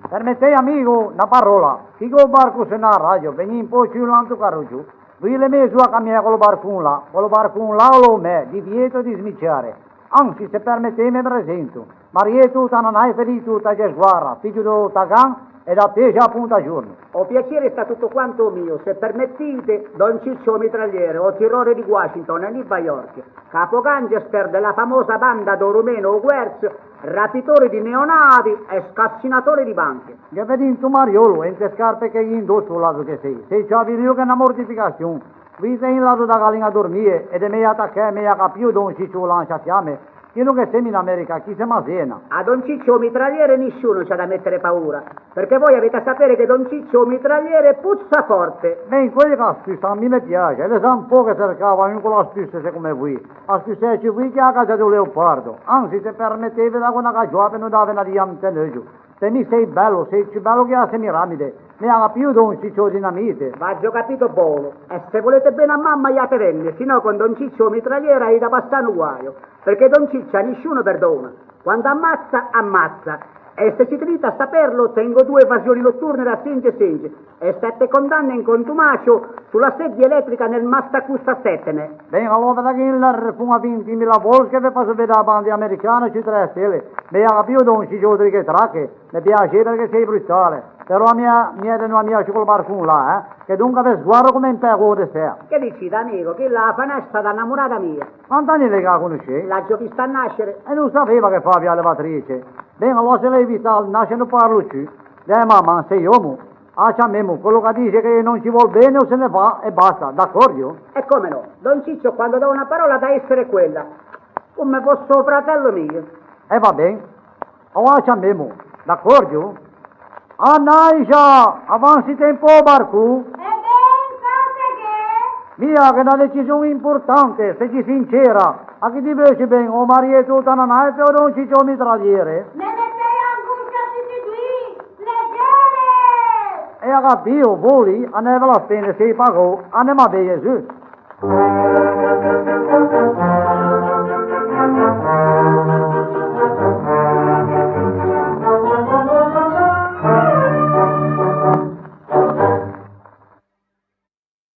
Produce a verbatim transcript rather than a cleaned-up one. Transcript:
Permettei, amigo, na parola. Chi gh'ò o barco su na radio, vegnì un pö ciù in là into carruggio. Voio lemmê zo a camignâ co lo barcon là, co lo barcon là o l'ò mê, divieto di smicciare. Anzi, se permettei me presento. Marieto Tananai Felito Tagesguarra, figgio do Tagan e da Pexa a Ponta Giorno. O piacere è stato tutto quanto mio, se permettite, don Ciccio Mitragliere, o terrore di Washington e New York, capo gangster della famosa banda do Rumeno o Guerzo, rapitore di neonati e scassinatore di banche. Ghe vedì into mariolo e inte scarpe che gh'ì indosso, laso che sei. Sei ciavilio che na mortificazion. Voio te in laso da galiña dormie e de mê atacæ, mê à capio, don Ciccio Lanciafiamme? Chi no ghe semo in America, chi se masena. A don Ciccio Mitragliere nisciuno ci ha da mettere paura, perché voi avete a sapere che don Ciccio Mitragliere puzza forte. Ben, quelle che a spusa a mi me piace, e le sa un po' che cercava un con la spusa, se come voi. A spusece voi che ha cacciato un leopardo. Anzi, se permettei, ve dago na caciuà per no dave na diante neuggio. Te mi sei bello, sei ciù bello che a Semiramide. Me à capio, don Ciccio Dinamite? V'aggio capito buono. E se volete bene a mamma, iatevenne, se no con don Ciccio Mitragliere hai da passare un guaio, perché don Ciccio a nisciuno perdona. Quando ammazza, ammazza. E se ci tenete a saperlo, tengo due evasioni notturne da Senge Senge e sette condanne in contumacio sulla sedia elettrica nel Mastacussa Seteme. Ben, alora da chi in l'arrefon a vintimila volt che ve fasso vedere a bandiera americana sui tre stelle. Me à capio, don Ciccio Triche Trache? Me piace perché sei brutale, però mi è, mi è de no ammiâ col barcon là, eh? Che donca ve sguardo come un pego de sea. Che dicite, amico? Chi la fa nascita da innamorata mia. Quant'anni l'è che la conosce? L'aggio vista nascere. E non sapeva che fa via levatrice. Ben, allora se l'hai vista nascere non parlo più. Dai, mamma, sei uomo. Ah, ciamemo, quello che dice che non ci vuol bene o se ne va e basta, d'accordo? E come no? Don Ciccio, quando dà una parola, dà essere quella. Come fosse o fratello mio. E va ben. Ora ciamemo, d'accordo? Anaisa, avanzi tempo o barco? E ben, cos'è che? Mia, che è una decisione importante, segi sincera. A chi ti veusi ben, o Marieto Tananaife o don Ciccio Mitragliere? Me mettei angustia tutti e due, leggere! E ha capio, voli, a neve la spende, se i pagò, anema bene, su.